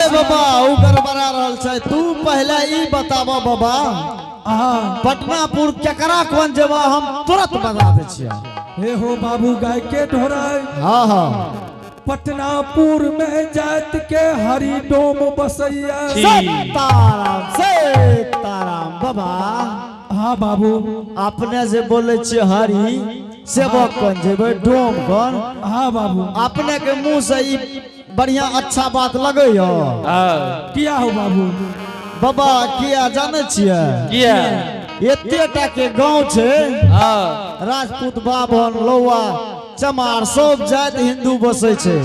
बाबा उ गड़बड़ा रहल छै। तू पहले ई बताब बाबा, हाँ। पटनापुर केकरा कोन जेबा, हम तुरंत बता दै छियै। हे हो बाबू गाय के ढोराय। हाँ हाँ। पटनापुर में जात के हरि डोम बसैया। सीताराम सीताराम बाबा। हाँ बाबू। अपने जे बोले छियै हरि सेवक कोन जेबै, डोम कोन? हाँ बाबू। अपने के मुंह से ई बढ़िया अच्छा बात लगैया। हाँ। किया हो बाबू? बाबा, किया जानै छियै? किया? एते टा के गांव छै। हाँ। राजपूत, बाभन, लौआ, चमार सब जाति हिंदू बसै छै।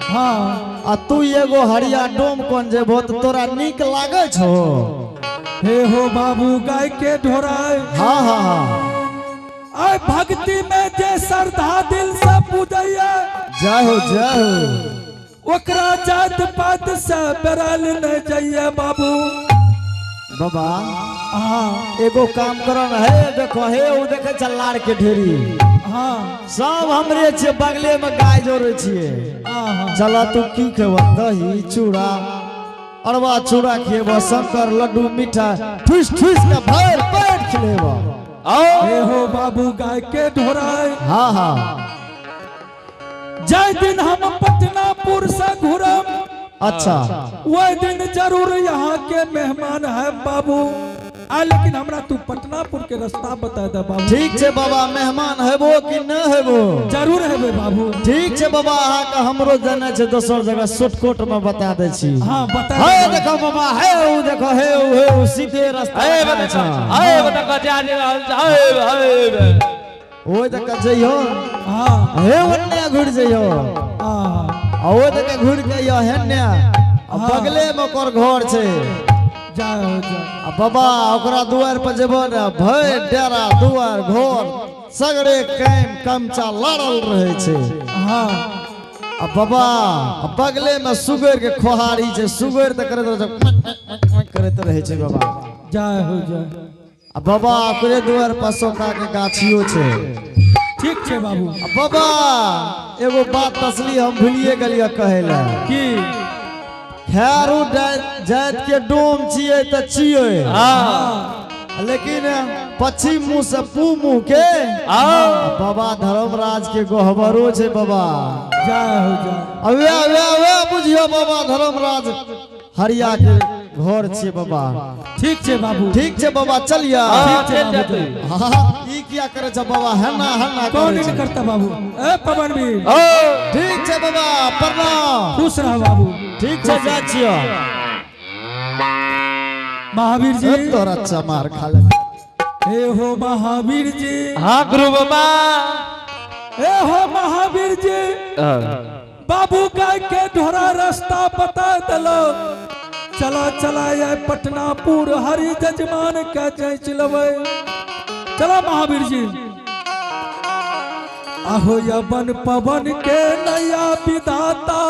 हाँ। आ तू एगो हरिया डोम कोन जेबो तऽ तोरा नीक लागै छौ? हे हो बाबू गाय के ढोराय। हाँ हाँ हाँ। आय भक्ति में जे श्रद्धा दिल से पूजैया, जय हो, जय हो। ओकरा जात पात से बेरल नहीं जाइए बाबू। बाबा। हाँ। एगो काम करो न, हे देखो, हे ओ देखे चल्लार के ढेरी। हाँ। सब हमरे छियै, बगले में गाय जोड़े छियै। हाँ। चला, तू की खेब? दही चूड़ा, अरवा चूड़ा खेब, शंकर लड्डू, मीठा ठुस ठुस के भर पेट खिलेब। आओ। हे हो बाबू गाय के ढोराय। हाँ हाँ। जय दिन हम पटनापुर से घुरम, अच्छा। वह दिन जरूर यहाँ के मेहमान है बाबू। आ लेकिन हमरा तू पटनापुर के रास्ता बता दे बाबू। ठीक छै बाबा, मेहमान हेबो कि न हेबो? जरूर हेबे बाबू। ठीक छै बाबा, अहाँके हमरो जाने छै दोसर जगह, शॉर्टकट में बता दै छी। हाँ, बता हे दे। देखो बाबा, हे उ देखो, हे उ, हे उ सीधे रास्ता हे छै। बता, हे बता, कजा जे रहल छै, हे हे। ओहि देख जइयो। हाँ। हे ओन्ने घुरि जइयो। हाँ। आ ओहि देख घुरि के अइयो हेन्ने आ बगले में ओकर घर छै। जाओ जाओ। आ बाबा, ओकरा दुआर पर जेबो ने, भरि डेरा दुआर घर सगरे कैम कमचा लड़ल रहै छै। हाँ। आ बाबा, आ बगले में सुगर के खोहारी छै, सुगर तऽ करैत रहै छै, करैत रहै छै बाबा। जाए हो जाए। आ बाबा, ओकरे दुआर पर अशोका के गाछियो छै। ठीक छै बाबू। आ बाबा, एगो बात असली हम भूलिए गेलियै कहै लए। की? खैर, उ जाति के डोम छियै तऽ छियै, हाँ। लेकिन पश्चिम मुँह से पू मुँह के आओ। बाबा धर्मराज के गहबरो छै बाबा। जाए हो जाए। अवे अवे अवे बुझियो बाबा, धर्मराज हरिया के घर छियै बाबा। ठीक छै बाबू। ठीक छै बाबा, चलिया। हाँ, ठीक छै चल बाबू। जाते। हाँ, ई किया करे छै बाबा? हेना हेना कौन करे नहीं छै। करता बाबू। ए पवन भी। ओ। ठीक छै बाबा, प्रणाम। खुश रह बाबू। ठीक छै, जाइ छियो। महावीर जी। तोरा अच्छा मार खा ले। हे हो महावीर जी। हाँ गुरु बाबा। हे हो महावीर जी। बाबू गाय के ढोरा रास्ता बता दलो। चला चला ये पटनापुर हरि जजमान के जांच लबै। चला महावीर जी। आहो यवन पवन के नया विधाता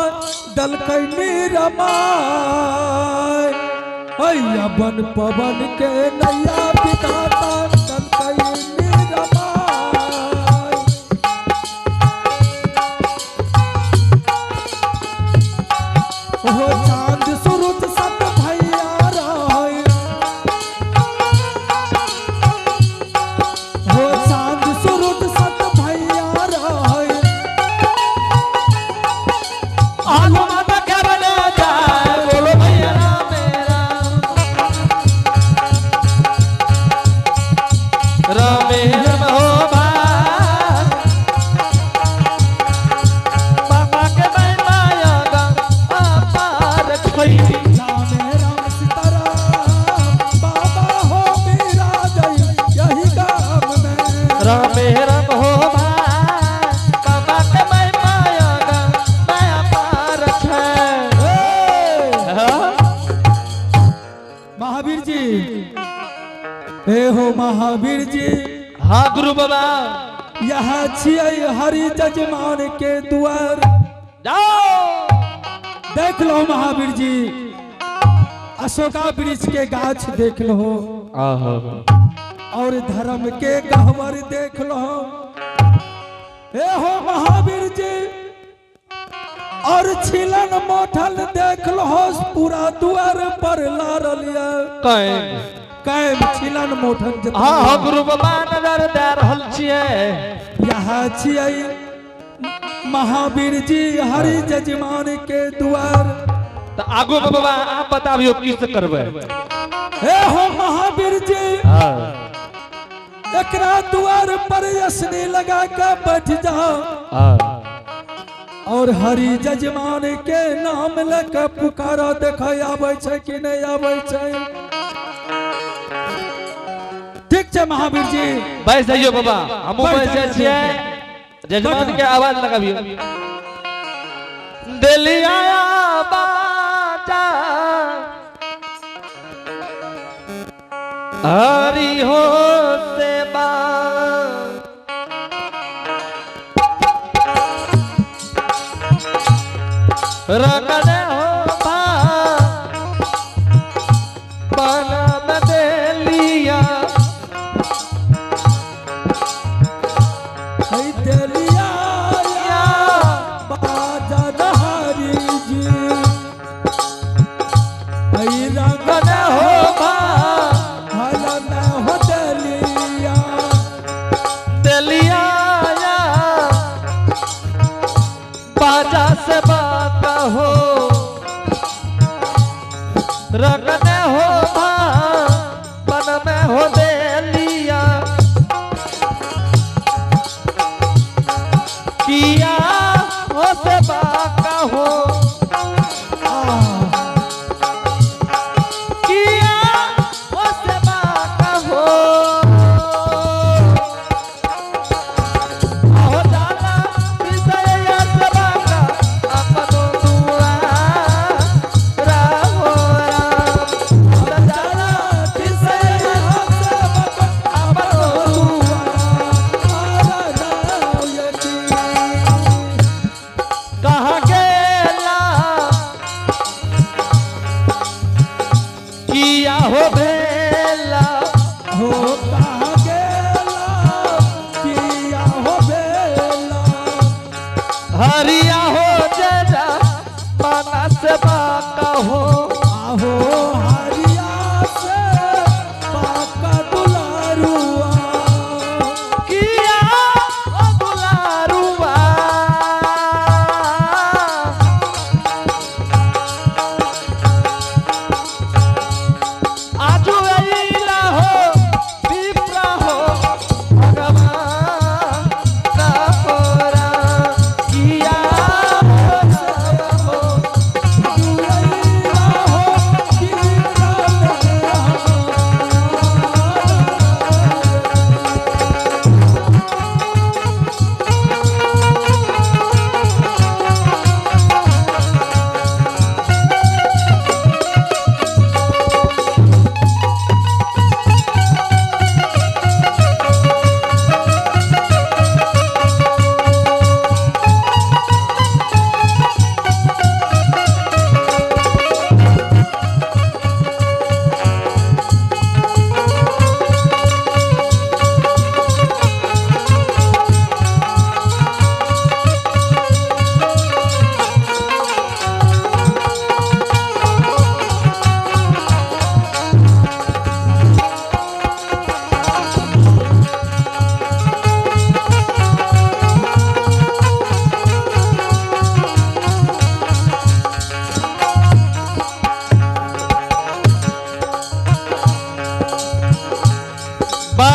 दलकै निरमाय। यवन पवन के नया विधाता दलकै निरमाय। हो चांद सूरज सब भैया रहे, हो चांद सूरज सब भैया रहे। आगो माता के बने जाए, बोलो भैया राम राम राम राम हो भाई। बाबा के महिमा अपार छै। राम राम सीताराम बाबा हो बिराजय यही गाम में। राम राम हो भाई, बाबा के महिमा अपार छै। हाँ? महावीर जी, हे हो महावीर जी। हाँ गुरु बाबा। यह छियै हरि जजमान के द्वार। जाओ। देख लो महावीर जी, अशोका वृक्ष के गाछ देख लो और धर्म के गहवर देख लो। हे हो महावीर जी, और छिलन मोठल देख लो पूरा दुआर पर लारल ये कैम कैम छिलन मोठल जितना। हाँ हाँ गुरु बाबा नजर दे रहल छियै। यहाँ छियै महावीर जी हरि जजमान के दुआर। तऽ आगू बाबा आप बताबियो की से करबै। हे हो महावीर जी, हाँ एकरा दुआर पर यसनी लगा के बैठ जाओ हाँ और हरि जजमान के नाम लेके पुकारा, देख आबै छै कि नहीं आबै छै। ठीक छै महावीर जी। बैस जाइयो बाबा, हमहूँ बैठ बैस जाइ जाइयो। छियै। जजमान के आवाज लगाबियो। देलिया बाजा हरि हो सेवा रगड़ हो भा बनम देलिया। है देलिया या बाजा हरि जी, है रंग रगड़ हो भा हल में हो देलिया। देलिया या बाजा से बात हो रगने हो भा बन में हो देलिया। किया हो से बाका हो आ, किया हो से बाका हो हो जाला विषय सबका अपनो दुआर हो राम। हो जाला विषय सबका अपनो दुआर राम। कहाँ गेला किया हो भेला हो कहाँ गेला किया हो बेला। हरिया हो जरा मानस बाका हो आहो हरिया से पाका दुलारुआ। किया हो दुलारुआ। आजू अइला हो विप्र हो भगवान ना हो राम। किया हो हो दुलैया हो किया।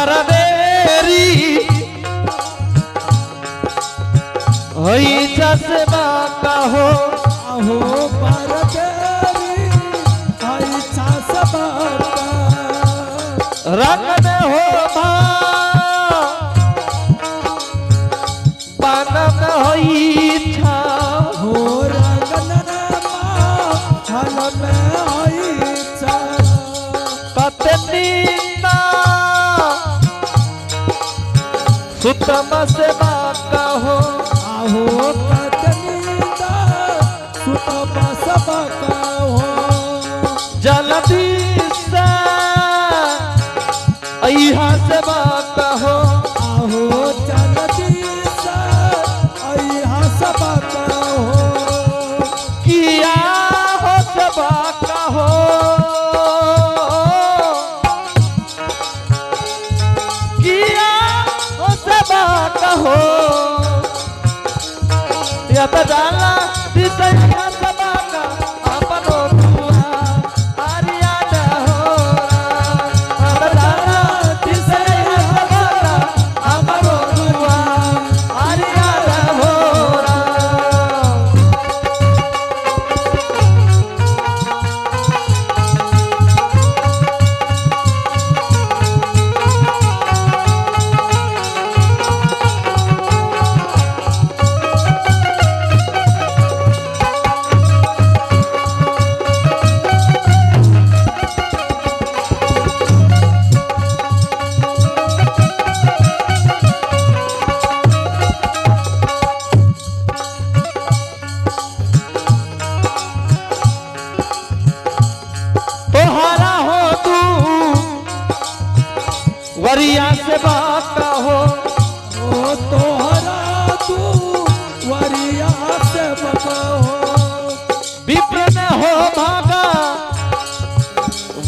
बरदेरी होई जसबा कहो आहो बरदेरी आई छासबा। रंग में हो भा पानम होई छा हो रंगन हल में आई छा। कतनी ना सुतम से कहो आहो कतनीदा सुतबा सबा हो। जल्दी से अइहा से कहो आहो जल्दी से अइहा सबा हो। वरिया से बात हो। ओ तोहरा तू वरिया से बको। विप्र न हो भागा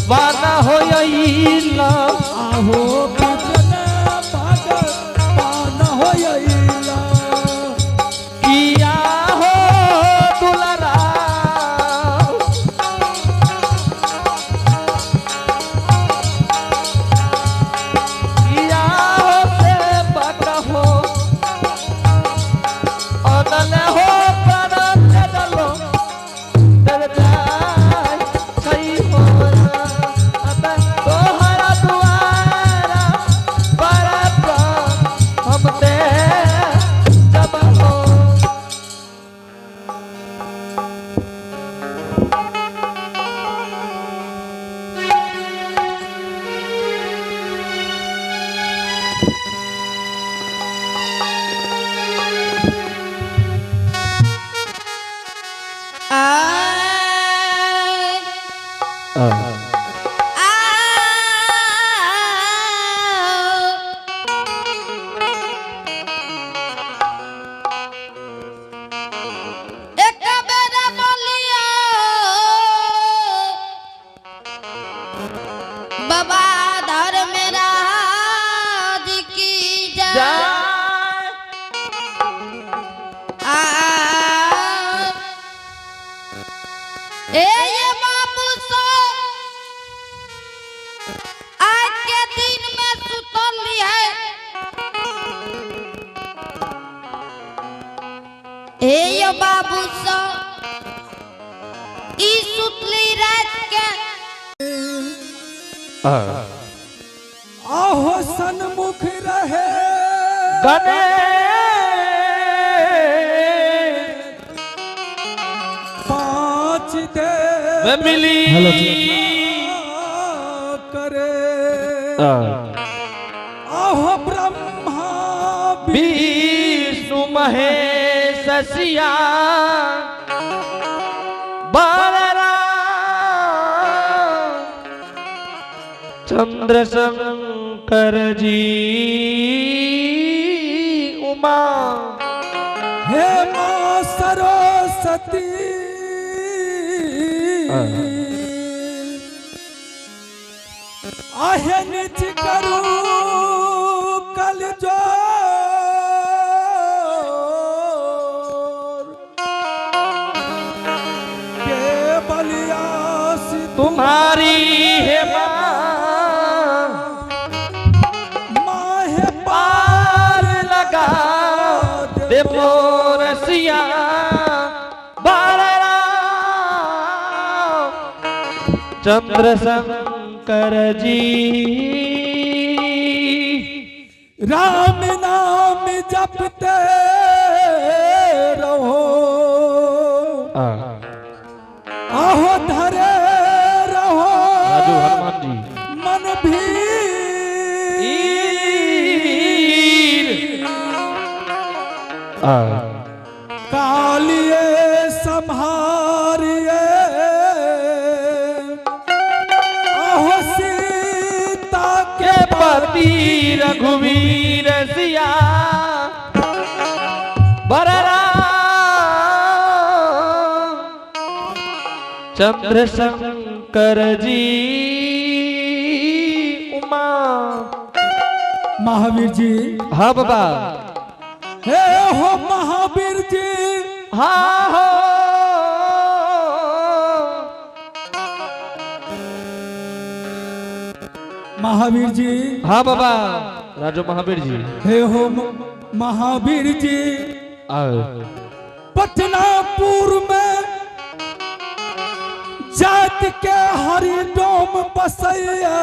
वाना हो अइला। आहो विप्र न भागा वाना हो अइला। किया हो दुलरा किया हो से हो अनल हो परम डलो तर जाय कई हो अब तोहरा दुआरा पर हम ते जब हो। एक बेरा बोलियो बाबा धर्मराज की जय। जाय। आ ए ये बाबू सो आज के दिन में सुतल है। ए ये बाबू सो ई सुतली रात के। आहो सन्मुख रहे गणेश पांच दे मिली करे। आहो ब्रह्मा विष्णु महेश सिया बलराम चंद्र शंकर जी उमा हे माँ सरस्वती आहे निज करू कल जो के बलियास तुम्हारी है माँ माँ है पार लगा दे मोरसिया बलराम चंद्र शंकर जी। राम नाम जपते रहो आहो धरे रहो राजू हनुमान जी मन भी कालिए संहारिए आहो सीता के के पति रघुवीर सिया बलराम चंद्र शंकर जी उमा। महावीर जी। हाँ बाबा। हे हो महावीर जी। हाँ हो महावीर जी। हाँ बाबा राजू महावीर जी। हे हो महावीर जी। आओ। पटनापुर में जात के हरिडोम बसैया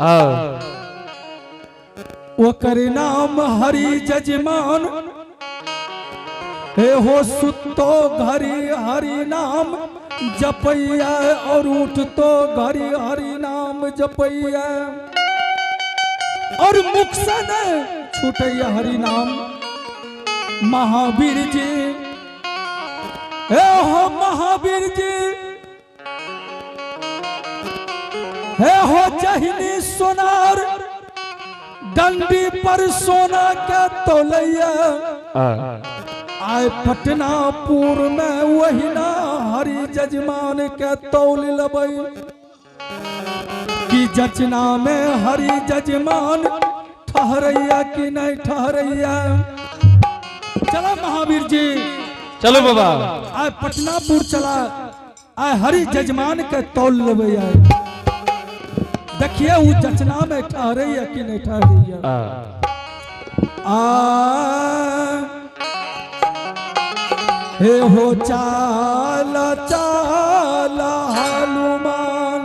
आओ। ओकर नाम हरि जजमान। हे हो सुतो घरी हरि नाम जपैया और उठतो घरी हरि नाम जपैया और मुख से न छूटैया हरि नाम। महावीर जी, हे हो महावीर जी, हे हो जहिनी सोनार डंडी पर सोना के तोलैया। आय पटनापुर में वही ना हरि जजमान के तौल लबै कि जचना में हरि जजमान ठहरैया कि नहीं ठहरैया। चला महावीर जी। चलो बाबा। आय पटनापुर चला, आय हरि जजमान के तौल लेबै। आय देखिए उ जचना में ठहरैया कि नहीं ठहरैया। आ हे हो चाल चाल हनुमान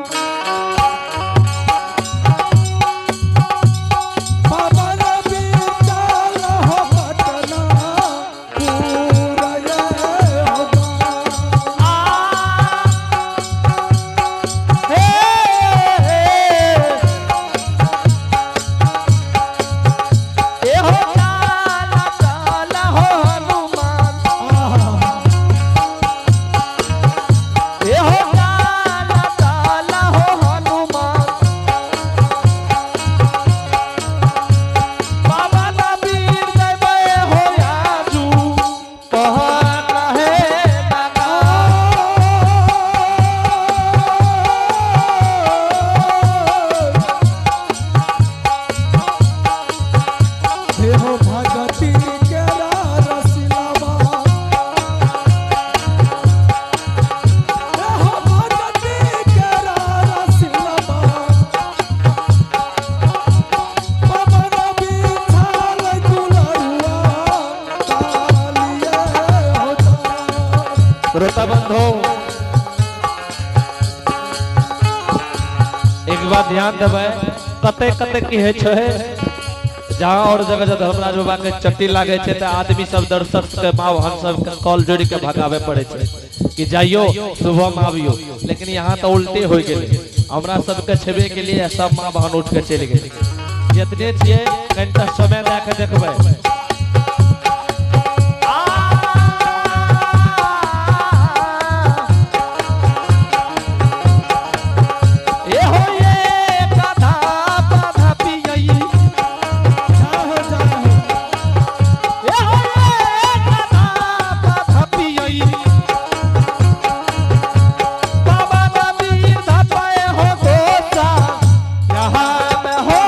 बाबा रवि चाल हो पटना पूरा ये हो ए हो काला काला हो हनुमान। आहा। ए हो काला काला हो हनुमान। बाबा नबीर जयबे हो आजू पहन है नागा। हे हो भगती के रसिलावा, हे हो भगती के रसिलावा, पवन बिछाल दुलरुआ कालिए हो जान। श्रोता बंधु, एक बात ध्यान देबै, कते कते की होइ छै जहाँ और जगह जब धर्मराज बाबा के चट्टी लागे छै तऽ आदमी सब दर्शक के माँ बहन सब के कॉल जोड़ के भगावे पड़े छै कि जाइयो सुबह में आबियो, लेकिन यहाँ तऽ उल्टे हो गेलै। हमरा सबके छेबे के लिए सब माँ बहन उठ के चलि गेलै। जितने छियै कनिटा समय दए के देखबै। ए हो ये कथा बाधा पियई। जाहो जाहो। ए हो ये कथा बाधा पियई। बाबा नबीर धपे हो गोसा यहाँ में हो।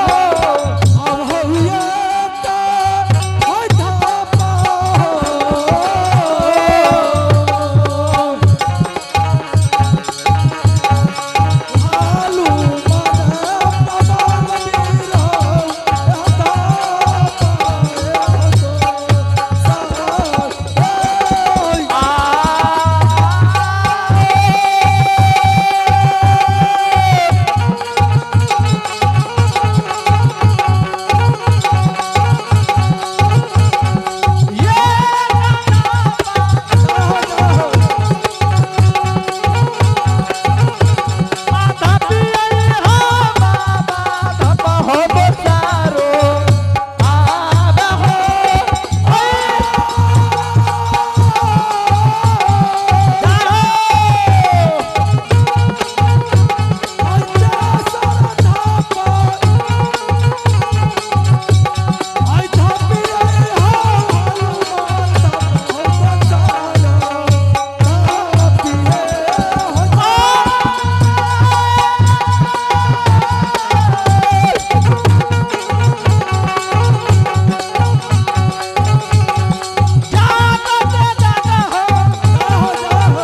अब हउए त होय धापा हो। भालू मन पवन बीरो, धापा हो साथ। आ ये जाहो जाहो। बाधा पियई हो बाबा धपा हो बोसारो आबे हो। अच्छा सारा धापा। आई धापी रे हो हनुमान हो बचाया। धापी रे हो जाहो जाहो।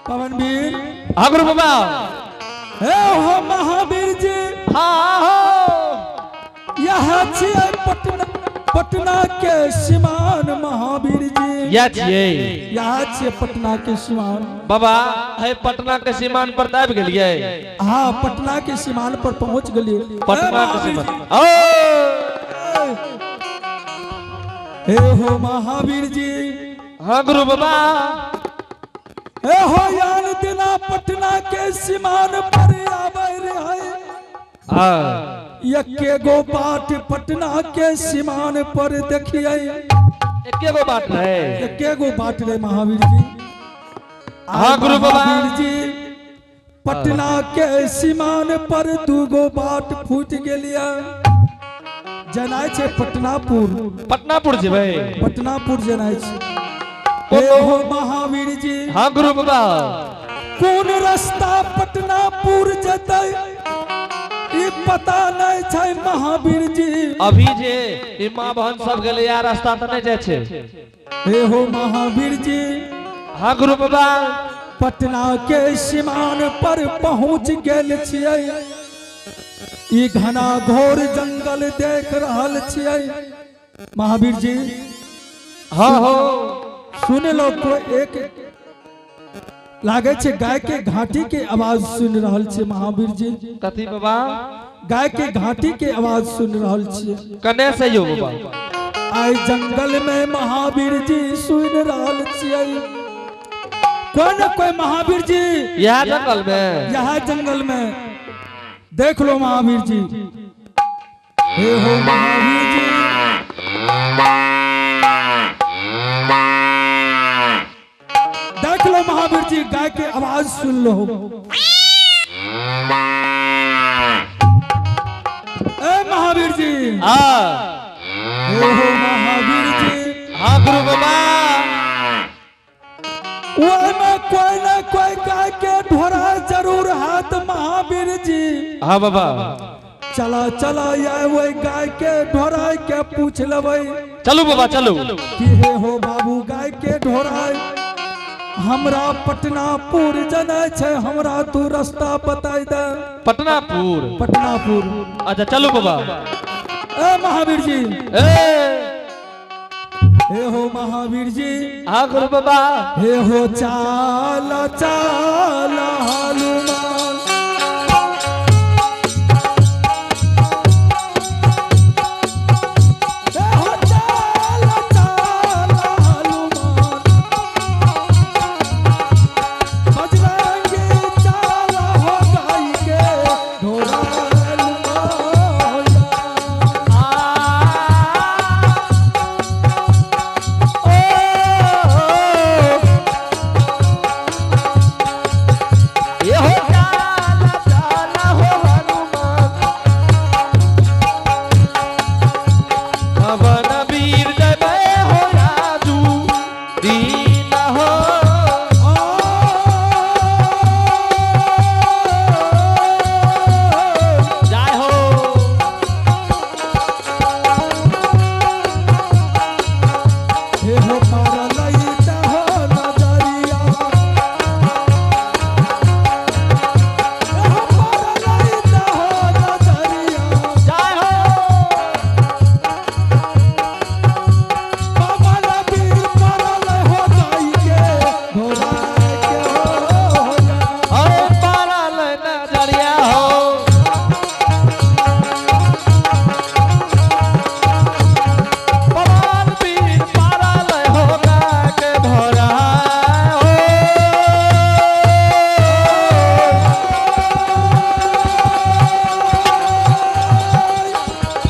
पवन वीर। गुरु बाबा। हे हो महावीर जी। यह छियै पटना, पटना के सीमान महावीर जी। या छियै। यह छियै पटना के सीमान। बाबा है पटना के सीमान पर तऽ आबि गेलियै। हाँ, पटना के सीमान पर पहुंच गेलियै। पटना के सीमान ओ। हे हो महावीर जी। हाँ गुरु बाबा। हे हो यान दिना पटना के सीमान पर आबै रे। हाँ एके गो बाट पटना के सीमान पर देखिए। एके गो बात रहे। एके गो बाट रे महावीर जी। हाँ, गुरु बाबा। महावीर जी, पटना के सीमान पर दूगो बाट फूट गेलिया। जनाय छै पटनापुर। पटनापुर जेबै? पटनापुर जनाय छै। हे हो महावीर जी। हाँ गुरु बाबा। कोन रास्ता पटनापुर जतै, ई पता नहीं छै महावीर जी। अभी जे ई माँ बहन सब गेलै या रास्ता तऽ नहि जाइ छै। हे हो महावीर जी। हाँ गुरु बाबा। पटना के सीमान पर पहुंच गेल छियै। ई घना घोर जंगल देख रहल छियै महावीर जी। हाँ हो। सुन लो, कोई एक लागे छै गाय के घाटी के आवाज सुन रहल छियै महावीर जी। कथी बाबा? गाय के घाटी के आवाज सुन रहल छियै। कने से यौ बाबा? आइ जंगल में महावीर जी सुन रहल छियै कोई न कोई महावीर जी। इएह जंगल में? यहाँ जंगल में देख लो महावीर जी। हे हो महावीर जी, देख लो महावीर जी, गाय के आवाज सुन लो। ए महावीर जी। हाँ। हे हो महावीर जी। हाँ गुरु बाबा। ओहिमे कोई न कोई गाय के ढोरा जरूर हाथ महावीर जी। हाँ बाबा। चला चला आए वही गाय के ढोराय के पूछ लेबै। चलू बाबा, चलू। कि हे हो बाबू गाय के ढोराय, हमरा पटनापुर जनै छै, हमरा तू रास्ता बताय दे। पटनापुर? पटनापुर। अच्छा, चलू बाबा। ए महावीर जी। ए। हे हो महावीर जी। हाँ गुरु बाबा। हे हो चाल चाल हनुमान। हे हो चाल चाल हनुमान, बजरंगी चाल हो गाय के ढोरा हनुमान। ये हो जाला जाला हो हनुमान, पवन वीर जय जय हो राजू दीन हो। जय हो। हे हो पारलई हो नजरिया, हे हो पारलई हो नजरिया। जय हो। पवन वीर परल हो गाय के घोड़ा के हो जा। अरे पारल नजरिया हो, पवन वीर पारल हो गाय के भरा हो।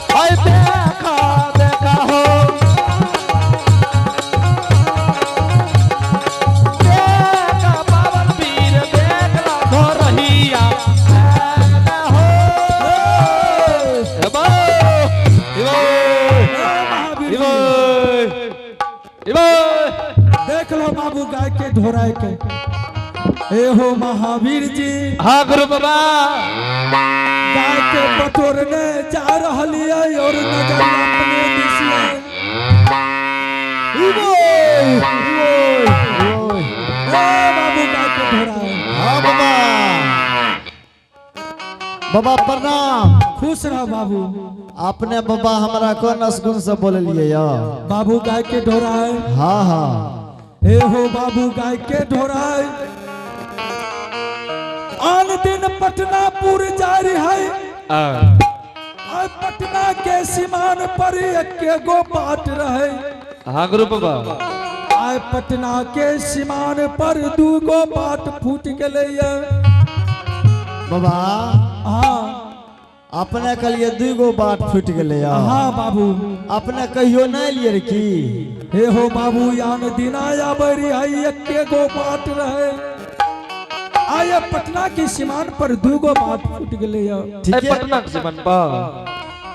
हाय देखा देखा हो, देखा पवन वीर देखला धोरहिया हो। हेबो, हेबो, हे महावीर हेबो, जी। हेबो। देख लो बाबू गाय के ढोराय के। हे हो महावीर जी। हाँ गुरु बाबा। गाय के बटोरने जा रहलियै और नजर अपने दिस ये। ए बाबू गाय के ढोराय। हाँ बाबा, बाबा प्रणाम। खुश रह बाबू। अपने बाबा हमरा कौन असगुन से बोललिए यो? बाबू गाय के ढोराय। हाँ हाँ। हे हो बाबू गाय के ढोराय, आन दिन पटनापुर जारी है। आय पटना के सीमान पर एके गो बाट रहे। हाँ गुरु बाबा। आय पटना के सीमान पर दू गो बाट फूट गेलै। बाबा। हाँ। अपने कहलिए दुई गो बाट फूटि गेलै या। हाँ बाबू। अपने कहियो नहीं लिए रे की? हे हो बाबू, यान दिना आबै रही एके गो बाट रहे, आये पटना की सीमान पर दूगो बाट फूट गेलै या। ठीक है। पटना के सीमान पर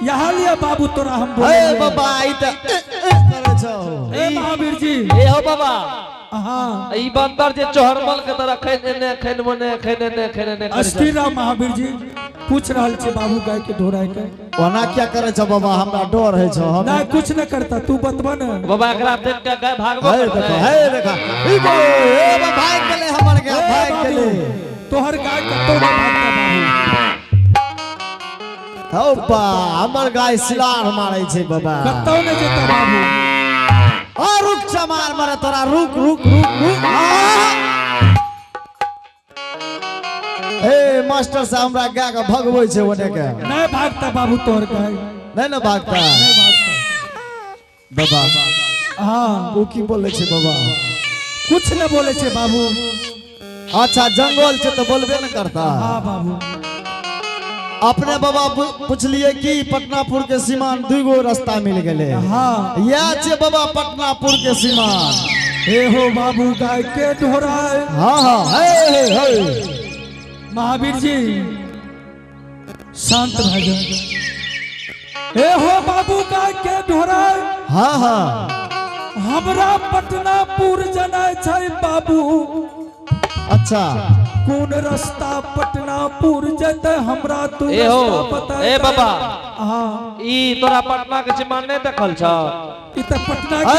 यहाँ लिए बाबू तोरा हम हे बोले। बाबा, ई त करै छौ। हे महावीर जी। ए हो बाबा। हाँ। ई बंदर जे चोहरमल के तरह खैन एने खैन मने खैन एने खैन एने करै छै। अस्थिर रह महावीर जी, पूछ रहल छी बाबू गाय के ढोराय के। ओना क्या करै छौ बाबा? हमरा डर होइ छौ हम। नहीं, कुछ न करता, तू बतबा न। बाबा, एकरा देख के गाय भागबो हे करतै। देखो, हे देखो, ई गो, ए बा, भागि गेलै हमर गाय। ए भागि बाबू, गेलै। तोहर गाय कतौ न भागता बाबू। हौ बा, हमर गाय सिलार मारै छै बाबा। कतौ न जेता बाबू। आ रुक, चमार मारे तोरा, रुक रुक रुक रुक। आ! ए मास्टर साहब, हमरा गाय के भगबै छै ओने के। नहीं भागता बाबू तोहर गाय। नहीं ने भागता? नहीं भागता। बाबा। हाँ। ओ की बोलै छै बाबा? कुछ न बोले छे बाबू। अच्छा, जंगल छै तऽ बोलबे ने करता। हाँ बाबू। अपने बाबा पुछलिए कि पटनापुर के सीमान दुई गो रास्ता मिल गेलै। हाँ। इएह छै बाबा पटनापुर के सीमान। हे हो बाबू, गाय के ढोराय। हाँ हाँ, हे हे हे। महावीर जी, शांत भऽ जाओ। हे हो बाबू, गाय के ढोराय। हाँ हाँ। हमरा पटनापुर जनाय छै बाबू। अच्छा। कोन रास्ता पटनापुर जेतै हमरा तू ए हो। रास्ता बता। ए बाबा। हाँ। ई तोरा पटना के सीमान नहीं देखल छ? ई तऽ पटना के